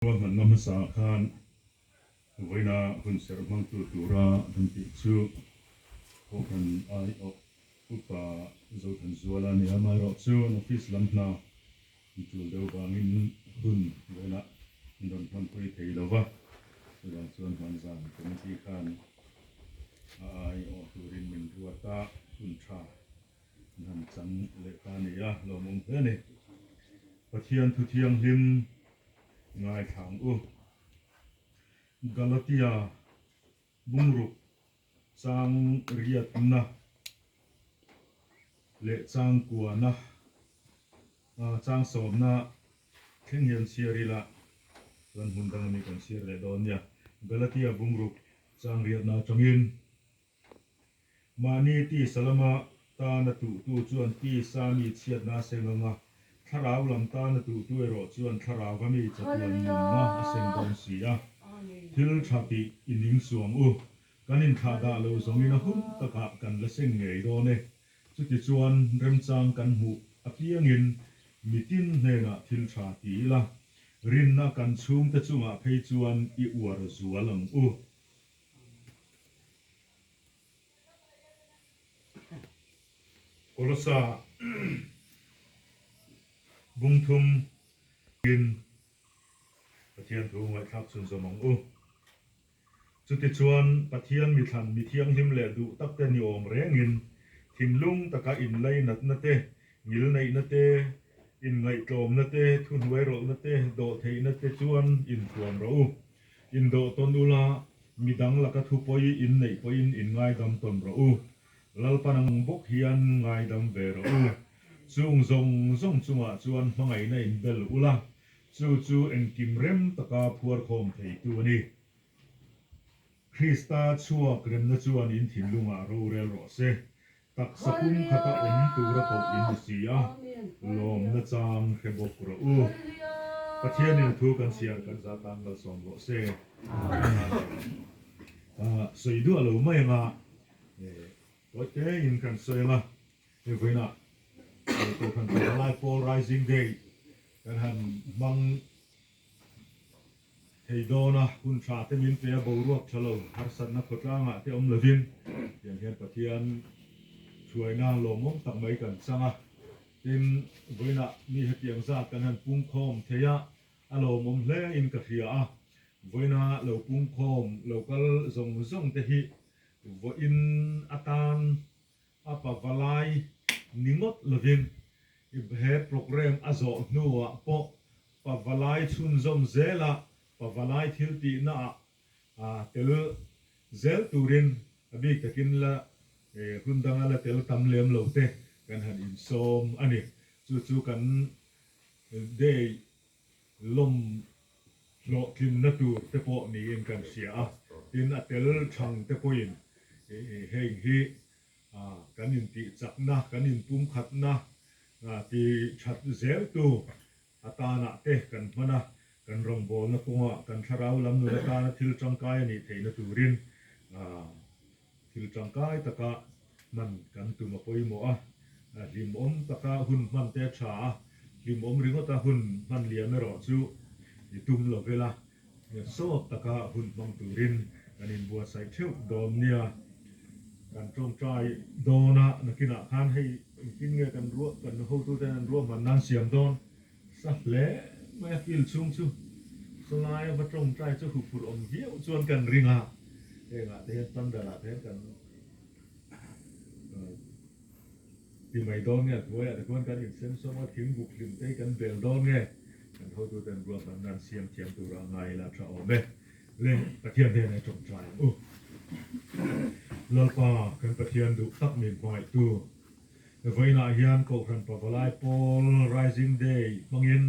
Ruahmanna hmasa khan vawiina hunserh hmangtu tura kan tih chu Kohhran aiawh Upa Zothanzuala a ni a, amaherawhchu an office lam hna an tul deuh vangin hun vawiinah an rawn hmanpui thei lo va, chuvang chuan hmanzan committee khan a aiawh turin min ruat a, hun tha an han chang leh ta a ni a, lawmawm hle a ni. Pathian thu thianghlim ngaithla ang u. Galatia bungruk chang riatna leh chang kuana chang sawmna thleng hian chhiar ila chuan hmun dang ami kan chhiar leh dawn nia. Galatia bungruk chang riatna atangin Mahni tisa lama tana tuhtu chuan tisa mi chhiatna a seng ang a, thlarau lam tana tuhtu erawh chuan thlarauva mi chatuan nunna a seng dawn si a. Thil tha tih i ning suang u, kan inthlahdah lo zawngin a hun takah kan la seng ngei dawn e. Chutichuan remchang kan hmuh apiangin mitin hnenah thil tha ti ila, rinna kan chhungte chungah phei chuan i uar zual ang u. Kolosa bungthum in Pathian thu ngaihthlak chhunzawm ang u. Chutichuan Pathian mithlan mi thianghlim leh duh takte ni awm rengin thinlung taka inlainatna te, ngilneihna te, inngaihtlawmna te, thuhnuairawlhna te, dawhtheihna te chuan inthuam rawh u. Indawh tawn ula, midang laka thu pawi in neih pawhin in ngaidam tawn rawh u. Lalpan ang bawk hian ngaidam ve rawh u. Chung zawng zawng chungah chuan hmangaihna in bel ula, chu chu engkim rem taka phuarkhawm theitu a ni. Krista chhuak remna chuan in thinlungah rorel rawh se. Taksa pum khata awm tura koh in ni si a, lawmna chang hre bawk rawh u. Pathianin a thu kan chhiar kan za tan malsawm rawh se. Sawi duah lo mai anga tawi tein kan sawi anga hei vawiinah Kohhran Pavalai Pawl Rising Day kan han hmang Thei dawna hun tha te min pe a, boruak tha lo, harsatna khawtlangah te awm lovin tiang hian Pathian thuaina lawmawm tak mai kan chang a. Tin, vawiinah mi hetiang zat kan han pungkhawm thei a, a lawmawm hle in ka hria a. Vawiina lo pungkhawm lo kal zawng zawng te hi vawiin atan a pavalai ni ngawt lovin he programme a zawh hnuah pawh pavalai chhunzawm zela pavalai thil tihnaah tel zel turin a bik takin la hun danga la tel tam lem lo te kan han insawm a ni. Chu chu kan day lawm hlawhtlinna tur te pawh niin kan hria a, tin a tel thang te pawhin heng hi kan intihchakna, kan inpumkhatna ti that zeltu atanah te kan hman a, kan rawngbawlna kawngah kan thlarau lam nun atana thil tangkai a nih theihna turin Thil tangkai taka hman kan tum a pawimawh a, hlimawm taka hun hman te a tha a, hlimawm ringawta hun hman liam erawh chu i tum lo vel a, sawt taka hun hmang turin kan inbuatsaih theuh dawn nia. Kan tawngtai dawn a, nakinah khan hei engtin nge kan ruah kan hotuten an ruahman nan siam dawn Sa hle mai a field chhung chu chulai a va tawngtai chu huphurh awm viau chuan kan ring a, hengah te hian pandal ah te hian kan ti mai dawn nge a hnuaiah te khuan kan insem sawm a thingbuk hlim te hi kan bel dawn nge kan hotuten ruahmanna an siam thiam tura a ngai ila tha awm e. Le Pathian hnenah i tawngtai ang u. Lalpa kan Pathian duh tak min hmangaihtu. Vawiinah hian Kohhran Pavalai Pawl Rising Day hmangin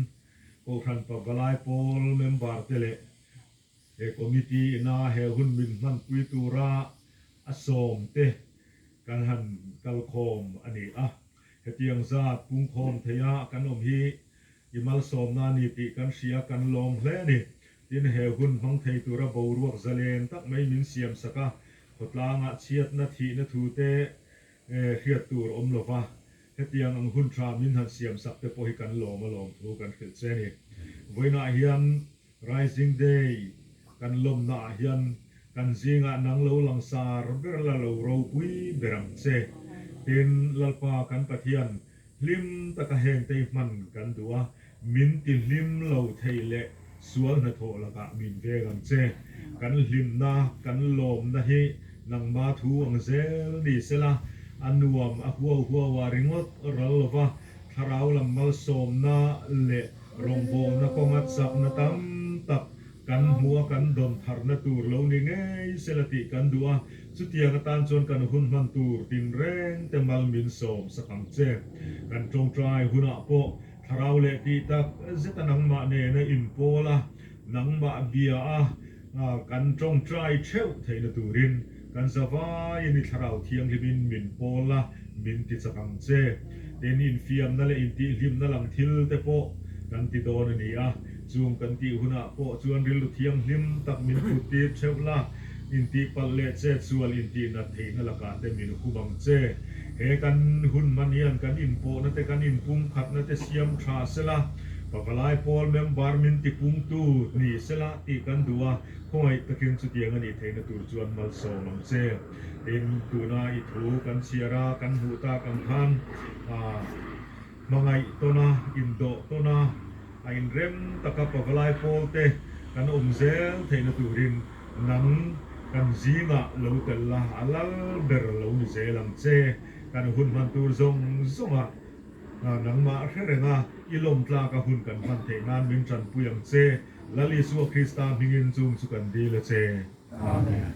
Kohhran Pavalai Pawl member te leh he committee ina he hun min hmanpui tura a sawm te kan han kalkhawm a ni a. Hetiang zat pungkhawm theia kan awm hi i malsawmna a ni tih kan hria kan lawm hle a ni. Tin, he hun hmang thei tura boruak zalen tak mai min siamsak a, khawtlangah chhiatna thihna thu te Hriat tur awm lova, hetiang ang hun tha min han siam sak te pawh hi kan lawm a lawm thu kan hrilh che a ni. Vawiinah hian Rising Day kan lawmna ah hian kan zingah nang lo langsar ber la lo ropui ber ang che. Tin, Lalpa kan Pathian hlim taka hengte i hman kan duh a, min ti hlim lo thei leh sual hnathawh lakah min veng ang che. Kan hlimna, kan lawmna hi nangma thu ang zel ni sela, a nuam a huau huau ah ringawt ral lova, thlarau lam malsawmna leh rawngbawlna kawnga chakna tam tak kan hmuh a kan dawn tharna tur lo ni ngei sela tih kan duh a, chutiang atan chuan kan hun hman tur tinreng te mal min sawm sak ang che. Kan tawngtai hunah pawh thlarau leh tih tak zeta nangmah nena inpawl a, nangmah bia a kan tawngtai theuh theihna turin kan zavaiin i thlarau thianghlimin min pawl a, min ti chak ang che. Tin, infiamna leh intihhlimna lang thil te pawh kan ti dawn a ni a, chung kan tih hunah pawh chuan rilru thianghlim tak min put tir theuh la, intihpalh leh chetsual intihnat theihna lakah te min hum ang che. He kan hun hman hian kan inpawhna te kan inpumkhatna te siam tha sela, pavalai pawl member min tipungtu ni sela tih kan duh a, khawngaih takin chutiang a nih theihna tur chuan malsawm ang che. Tin, tuna i thu kan chhiar a, kan hmuh tak ang khan hmangaih tawn a, indawh tawn a, a inrem taka pavalai pawl te kan awm zel theihna turin nang kan zingah lo tel la, a lal ber lo ni zel ang che. Kan hun hman tur zawng zawngah nangmah hre reng a, i lawm tlaka hun kan hman theih nan min tanpui ang che. Lal Isua Krista hmingin chung chu kan dil a che. Amen.